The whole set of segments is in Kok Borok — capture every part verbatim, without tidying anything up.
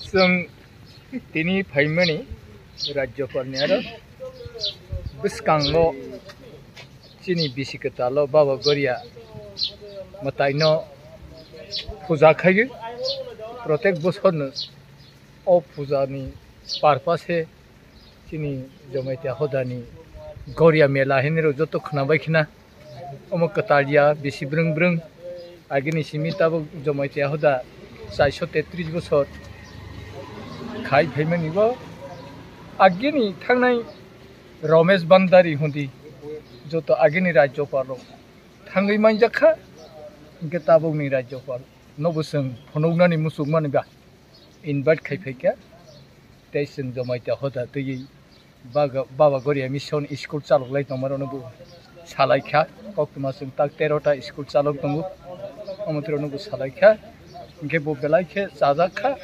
Chwng tini phaimani Rajyapalni aro bwskango chini bisi kwtalo Baba Goria mwtaino puja khaigwi. Protek bosorno o pujani purpose chini Jamatia hodani Goria mela hinwi rok joto khwnabai khna. Omo kwtal ya, bisi brwng brwng. Agini simi tabuk Jamatia hoda chairso tetris bosor khai phaimani bo. Agini thangnai Ramesh Bhandari hundi joto agini Rajyapal rok thangwi manjak kha, hinkhe tabukni Rajyapal nobo chwng phunuknani muchungmani ba invite khai phaikha. Tei chwng Jamatia hoda twiwi Baga-, Baba Goria Mission school chaloklai tongmarokno bo salaikha. Koktwma chwng tak tero ta school chalok tongo. Omo twerokno bo salaikha. Hinkhe bo belai khe chajak kha.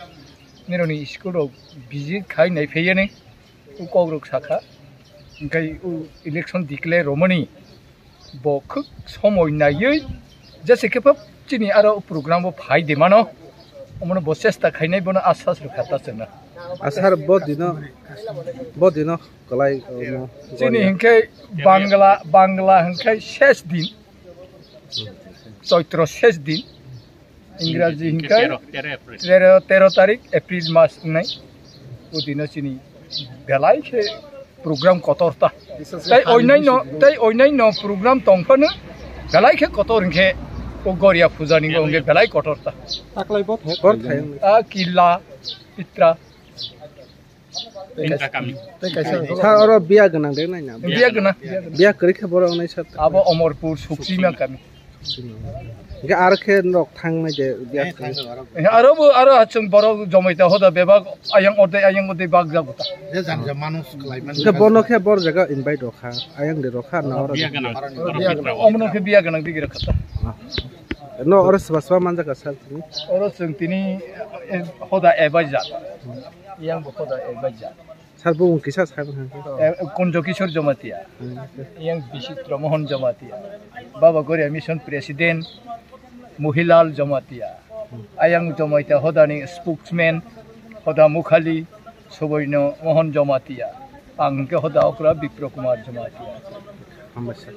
Nirokni school rok visit khai naiphaiya ni. O kokrok sakha. Hinkhe o election declare romani bo khuk somoi naiwi jese khe phap chini aro program bo phai de mano. Omono bo chesta khainai, bono asas rwkha ta chwngno. Asar bo dino, bo dino kwlai, omo, chini Goria hinkhe Bangla, Bangla hinkhe ses din, Choitro ses din, Ingraji hinkhe tero, tero April. Tero, tero tarik April mas wngnai. O dino chini belai khe program kotor ta. Tei oinaino, tei oinaino program tongphano belai khe kotor hinkhe o Goria puja ni hinkhe belai kotor ta. Taklai bo thai. Bor thai. A killa, pitra. Tei kaisa, tei kaisa. Sa oro biya gwnang de nai na? Biya gwnang. Biya kwrwi khe borok nai sa. Abo Omorpur, Suksima kami. Hinkhe aro khe norok thangnai de biya kwrwi. Aro bo, aro chwng borok Jamatia hoda bebak ayang orde, ayang orde bak jago ta. Je jang jang manus khlai man. Hinkhe bono khe bor jaga invite rokha, ayang de rokha na oro. Biya gwnang. Omono khe biya gwnang digi rokha ta. No oro swa swa manjak ka sal tini. Oro chwng tini, eh, hoda advisor. Yang bo hoda advisor. Sir, bo wng kisa sir bo hwnka. Eh, Kunjo Kishore Jamatia. Hmm. Yang Bichitra Mohan Jamatia. Baba Goria Mission President Mohilal Jamatia. Ayang Jamatia hodani spokesman hoda Mukhali Suboino Mohan Jamatia. Ang ke hoda okra Bipro Kumar Jamatia. Hambai sir.